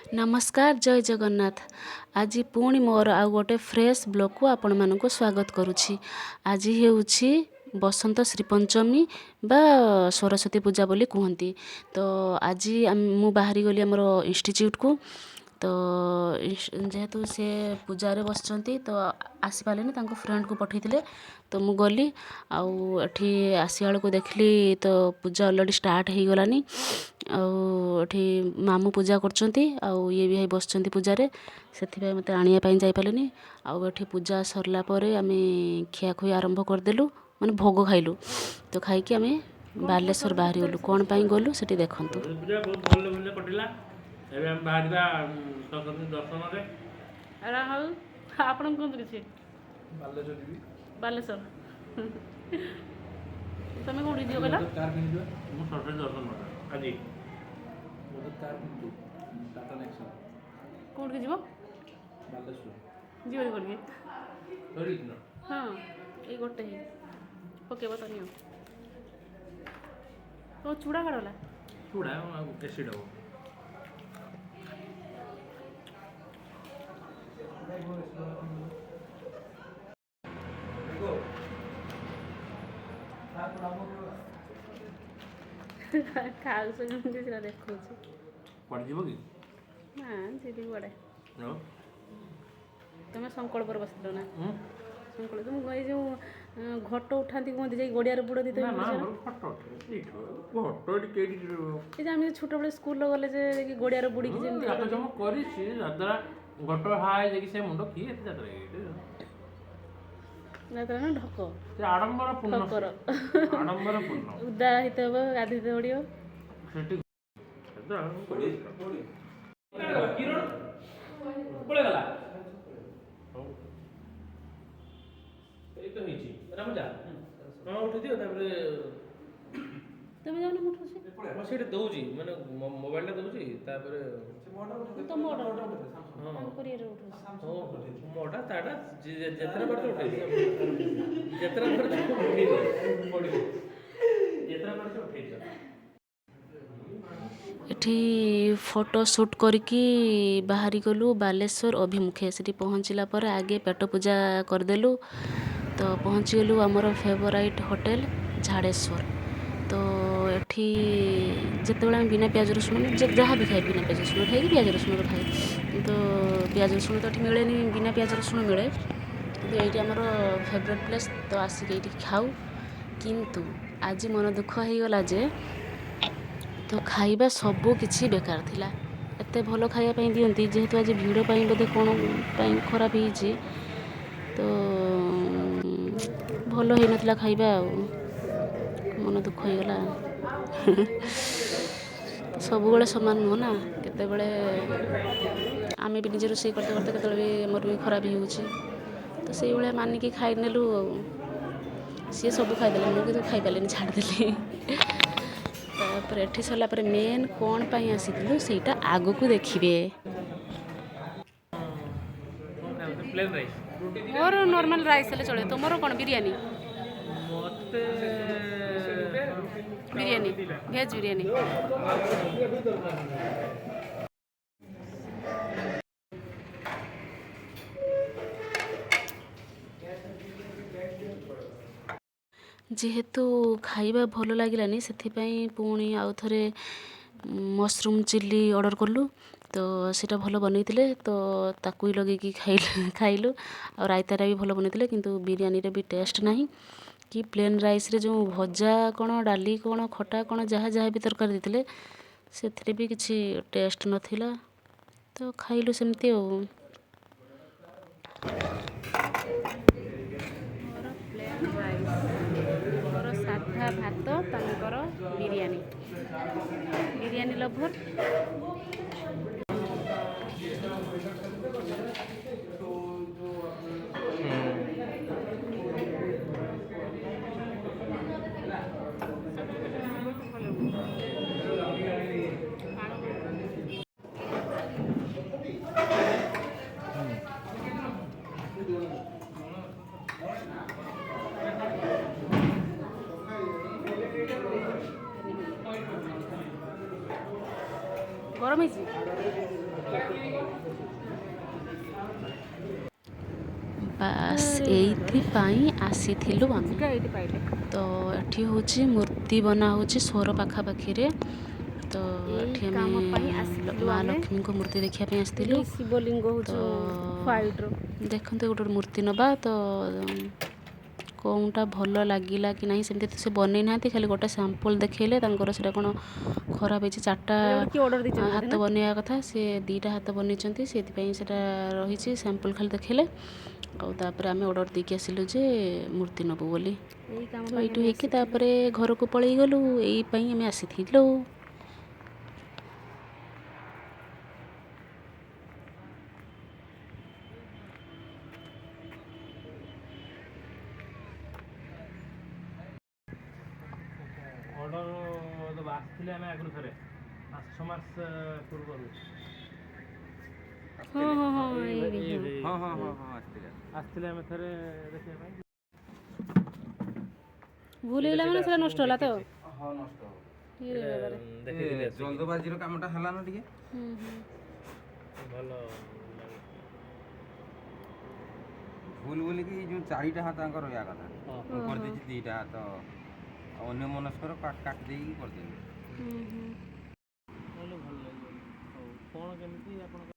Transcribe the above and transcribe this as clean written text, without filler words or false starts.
ନମସ୍କାର, ଜୟ ଜଗନ୍ନାଥ। ଆଜି ପୁଣି ମୋର ଆଉ ଗୋଟେ ଫ୍ରେଶ୍ ବ୍ଲଗ୍କୁ ଆପଣମାନଙ୍କୁ ସ୍ୱାଗତ କରୁଛି। ଆଜି ହେଉଛି ବସନ୍ତ ଶ୍ରୀପଞ୍ଚମୀ ବା ସରସ୍ୱତୀ ପୂଜା ବୋଲି କୁହନ୍ତି। ତ ଆଜି ମୁଁ ବାହାରି ଗଲି ଆମର ଇନଷ୍ଟିଚ୍ୟୁଟ୍କୁ। ତ ଯେହେତୁ ସେ ପୂଜାରେ ବସିଛନ୍ତି, ତ ଆସିପାରିଲେନି, ତାଙ୍କ ଫ୍ରେଣ୍ଡକୁ ପଠାଇଥିଲେ। ତ ମୁଁ ଗଲି ଆଉ ଏଠି ଆସିବା ବେଳକୁ ଦେଖିଲି ତ ପୂଜା ଅଲରେଡ଼ି ଷ୍ଟାର୍ଟ ହେଇଗଲାନି ଆଉ ଏଠି ମାମୁଁ ପୂଜା କରୁଛନ୍ତି ଆଉ ଇଏ ବି ଭାଇ ବସିଛନ୍ତି ପୂଜାରେ। ସେଥିପାଇଁ ମୋତେ ଆଣିବା ପାଇଁ ଯାଇପାରିଲିନି। ଆଉ ଏଠି ପୂଜା ସରିଲା ପରେ ଆମେ ଖିଆଖୁଇ ଆରମ୍ଭ କରିଦେଲୁ, ମାନେ ଭୋଗ ଖାଇଲୁ। ତ ଖାଇକି ଆମେ ବାଲେଶ୍ୱର ବାହାରିଗଲୁ। କ'ଣ ପାଇଁ ଗଲୁ ସେଠି ଦେଖନ୍ତୁ। ସରସ୍ୱତୀ ପୂଜା ବହୁତ ଭଲରେ ଭଲରେ କଟିଲା। ଏବେ ଆମେ ବାହାରିବା ସରସ୍ୱତୀ ଦର୍ଶନରେ। ରାହୁଲ, ଆପଣ କୁହନ୍ତୁ କିଛି। ବାଲେଶ୍ୱର ଯିବି। ବାଲେଶ୍ୱର। ତମେ କୋଉଠି ଯିବ କହିଲ? କାର୍ କିଣିଯିବା। ମୁଁ ସରସ୍ୱତୀ ଦର୍ଶନ କରିବା ଆଜି। ଗୋଟେ କାର୍ କିଣିଛୁ, ଟାଟା ନେକ୍ସନ୍। କୋଉଠିକି ଯିବ? ବାଲେଶ୍ୱର। ଯିବନି କୋଉଠିକି? ସରିଛି ନା? ହଁ, ଏଇ ଗୋଟେ ହିଁ ପକେଇବ ତ, ନିଅ। ତମ ଚୁଡ଼ା କାଢ଼ ଗଲା। ଚୁଡ଼ା ଆଉ ଏସିଡ଼ ହବ। ଖାଉଛ କେମିତି ସେଟା ଦେଖଉଛି। କୁଆଡ଼େ ଯିବ କି? ନା, ଯିବି କୁଆଡ଼େ? ଆଉ ତମେ ସଂକଳ୍ପରେ ବସିଥିଲ ନା? ହୁଁ। ସଂକଳ୍ପ ତ ମୁଁ ଏଇ ଯୋଉ ଘଟ ଉଠାନ୍ତି କୁହନ୍ତି, ଯାଇ ଗଡ଼ିଆରେ ବୁଡ଼ନ୍ତି। ନା। ତମେ ନା। ବୁଡ଼ିଛ ନା? ଆମର ଫଟୋ ଏଇଠି, ଫଟୋ ଏଠି କେଇଠି? ଏ ଯେ ଆମେ ଛୋଟବେଳେ ସ୍କୁଲରେ ଗଲେ ଯେ ଯାଇକି ଗଡ଼ିଆରେ ବୁଡ଼ିକି ଯେମିତି ଯାତ୍ରା କରନ୍ତି। ମୁଁ କରିଛି ଯାତ୍ରା। ଘଟ ହାଏ ଯାଇକି ସେ ମୁଣ୍ଡ କିଏ ଏତେ ଯାତ୍ରା ଏଇଠି। ଯାତ୍ରା ନା ଢକ। ସେ ଆଡମ୍ବର ପୂର୍ଣ୍ଣ। ଠକର। ଆଡମ୍ବର ପୂର୍ଣ୍ଣ। ଉଦା ହେଇଥିବ, ଗାଧେଇତେ ପଡ଼ିବ। ସେଠି କିରଣ ପଳେଇଗଲା। ହଉ, ଏଇ ତ ହେଇଛି। ରାମୁଜା, ହଁ, ଉଠେଇଦିଅ ତାପରେ। ତମେ ଯାଉନ, ମୁଁ ଉଠଉଛି। ମୁଁ ସେଇଠି ଦଉଛି, ମାନେ ମୋବାଇଲଟା ଦଉଛି ତାପରେ। ତମ ଅର୍ଡର। ହଁ। ତାଙ୍କର ଇଏରେ ଉଠଉଛି। ହଉ, ମୋଟା ତାଟା ଯେତେଟା ପାରୁଛ ଉଠେଇଦିଅ, ଯେତେଟା ପାରୁଛ ଉଠେଇଦିଅ, ପଡ଼ିବ, ଯେତେଟା ପାରୁଛ ଉଠେଇଦିଅ। ଏଠି ଫଟୋ ସୁଟ୍ କରିକି ବାହାରି ଗଲୁ ବାଲେଶ୍ୱର ଅଭିମୁଖେ। ସେଠି ପହଞ୍ଚିଲା ପରେ ଆଗେ ପେଟ ପୂଜା କରିଦେଲୁ। ତ ପହଞ୍ଚିଗଲୁ ଆମର ଫେଭରାଇଟ୍ ହୋଟେଲ ଝାଡ଼େଶ୍ୱର। ତ ଏଠି ଯେତେବେଳେ ଆମେ ବିନା ପିଆଜ ରସୁଣ ଯାହା ବି ଖାଏ, ବିନା ପିଆଜ ରସୁଣ ଖାଏ କି ପିଆଜ ରସୁଣର ଖାଏ, କିନ୍ତୁ ପିଆଜ ରସୁଣ ତ ଏଠି ମିଳେନି, ବିନା ପିଆଜ ରସୁଣ ମିଳେ। କିନ୍ତୁ ଏଇଠି ଆମର ଫେଭରାଇଟ୍ ପ୍ଲେସ୍, ତ ଆସିକି ଏଇଠି ଖାଉ। କିନ୍ତୁ ଆଜି ମନ ଦୁଃଖ ହେଇଗଲା ଯେ ତ ଖାଇବା ସବୁ କିଛି ବେକାର ଥିଲା। ଏତେ ଭଲ ଖାଇବା ପାଇଁ ଦିଅନ୍ତି, ଯେହେତୁ ଆଜି ଭିଡ଼ ପାଇଁ ବୋଧେ କ'ଣ ପାଇଁ ଖରାପ ହେଇଛି, ତ ଭଲ ହେଇନଥିଲା ଖାଇବା ଆଉ ମନ ଦୁଃଖ ହେଇଗଲା। ସବୁବେଳେ ସମାନ ନୁହଁ ନା, କେତେବେଳେ ଆମେ ବି ନିଜେ ରୋଷେଇ କରତେ କରତେ କେତେବେଳେ ବି ଆମର ବି ଖରାପ ହେଇଯାଉଛି। ତ ସେଇଭଳିଆ ମାନିକି ଖାଇନେଲୁ। ଆଉ ସିଏ ସବୁ ଖାଇଦେଲେ, ମୁଁ କିନ୍ତୁ ଖାଇପାରିଲିନି, ଛାଡ଼ିଦେଲି। ତାପରେ ଏଠି ସରିଲା ପରେ ମେନ୍ କ'ଣ ପାଇଁ ଆସିଥିଲୁ ସେଇଟା ଆଗକୁ ଦେଖିବେ। Plain rice. ମୋର ନର୍ମାଲ ରାଇସ୍ ହେଲେ ଚଳିବ। ତୁମର କ'ଣ, ବିରିୟାନୀ? ମତେ ବିରିୟାନୀ, ଭେଜ୍ ବିରିୟାନୀ। ଯେହେତୁ ଖାଇବା ଭଲ ଲାଗିଲାନି, ସେଥିପାଇଁ ପୁଣି ଆଉ ଥରେ ମସରୁମ୍ ଚିଲ୍ଲି ଅର୍ଡ଼ର କଲୁ। ତ ସେଇଟା ଭଲ ବନେଇଥିଲେ, ତ ତାକୁ ହିଁ ଲଗେଇକି ଖାଇଲୁ। ଆଉ ରାଇତାଟା ବି ଭଲ ବନେଇଥିଲେ, କିନ୍ତୁ ବିରିୟାନୀରେ ବି ଟେଷ୍ଟ ନାହିଁ କି ପ୍ଲେନ୍ ରାଇସ୍ରେ ଯେଉଁ ଭଜା କ'ଣ, ଡାଲି କ'ଣ, ଖଟା କ'ଣ, ଯାହା ଯାହା ବି ତରକାରୀ ଦେଇଥିଲେ, ସେଥିରେ ବି କିଛି ଟେଷ୍ଟ ନଥିଲା। ତ ଖାଇଲୁ ସେମିତି ଆଉ। ମୋର ପ୍ଲେନ୍ ରାଇସ୍, ମୋର ସାଧା ଭାତ, ତାଙ୍କର ବିରିୟାନୀ। ବିରିୟାନୀ ଲଭର। ଗରମ ହେଇଛି। ବାସ୍, ଏଇଥିପାଇଁ ଆସିଥିଲୁ ଆମେ। ଏଇଠି ପାଇଲେ। ତ ଏଠି ହେଉଛି ମୂର୍ତ୍ତି ବନା ହେଉଛି ସୋର ପାଖାପାଖିରେ। ତ ଏଇ ଏଠି ଆମେ କାମ ପାଇଁ ଆସିଥିଲୁ ମା ଆମେ। ଲକ୍ଷ୍ମୀଙ୍କ ମୂର୍ତ୍ତି ଦେଖିବା ପାଇଁ ଆସିଥିଲୁ। ଏଇ ଶିବଲିଙ୍ଗ ତ ହେଉଛି ହ୍ୱାଇଟ୍ର। ଦେଖନ୍ତୁ, ଗୋଟେ ଗୋଟେ ମୂର୍ତ୍ତି ନେବା। ତ କେଉଁଟା ଭଲ ଲାଗିଲା କି ନାହିଁ, ସେମିତି ତ ସେ ବନେଇ ନାହାନ୍ତି, ଖାଲି ଗୋଟେ ସାମ୍ପଲ୍ ଦେଖେଇଲେ। ତାଙ୍କର ସେଇଟା କ'ଣ ଖରାପ ହେଇଛି। ଚାରିଟା ଏଇଟା ଗୋଟେ କିଏ ଅର୍ଡ଼ର ଦେଇଛନ୍ତି ବୋଧେ ହାତ ନା? ବନେଇବା କଥା, ସେ ଦୁଇଟା ହାତ ବନେଇଛନ୍ତି, ସେଇଥିପାଇଁ ସେଇଟା ରହିଛି। ସାମ୍ପଲ୍ ଖାଲି ଦେଖେଇଲେ ଆଉ ତାପରେ ଆମେ ଅର୍ଡ଼ର ଦେଇକି ଆସିଲୁ ଯେ ମୂର୍ତ୍ତି ନେବୁ ବୋଲି। ଏଇ କାମ ତ ପାଇଁ ଏଇଠୁ ଆମେ ହେଇକି ଆସିଥିଲୁ। ତାପରେ ଘରକୁ ପଳେଇ ଗଲୁ। ଏଇ ପାଇଁ ଆମେ ଆସିଥିଲୁ। ଅର୍ଡ଼ର ଦେବା ଆସିଥିଲେ ଆମେ ଆଗରୁ ଥରେ, 5-6 ମାସ ପୂର୍ବରୁ। ହଁ, ଏଇ ହଁ, ଆସିଥିଲେ। ଆସିଥିଲେ ଆମେ ଥରେ ଦେଖିବା ପାଇଁ। ଭୁଲ ହେଇଗଲା ମାନେ ସେଟା ନଷ୍ଟ ହେଲା ତ? ହଁ, ନଷ୍ଟ ହବ। ଇରେ ବାବାରେ। ଦେଖିଥିଲେ ଆସିକି। ଜଲ୍ଦବାଜିର କାମଟା ହେଲା ନା ଟିକେ। ହୁଁ ହୁଁ ଭଲ ଲାଗେ। ଭୁଲ ବୋଲିକି ଏଇ ଯୋଉ ଚାରିଟା ହାତ ତାଙ୍କର ରହିବା କଥା, ମୁଁ କରିଦେଇଛି ଦୁଇଟା ହାତ। ଆଉ ଅନ୍ୟ ମନସ୍କର କାଟି ଦେଇକି କରିଦେବି। ହୁଁ ହୁଁ ଭଲ ଲାଗିବ। ହଉ, କ'ଣ କେମିତି ଆପଣ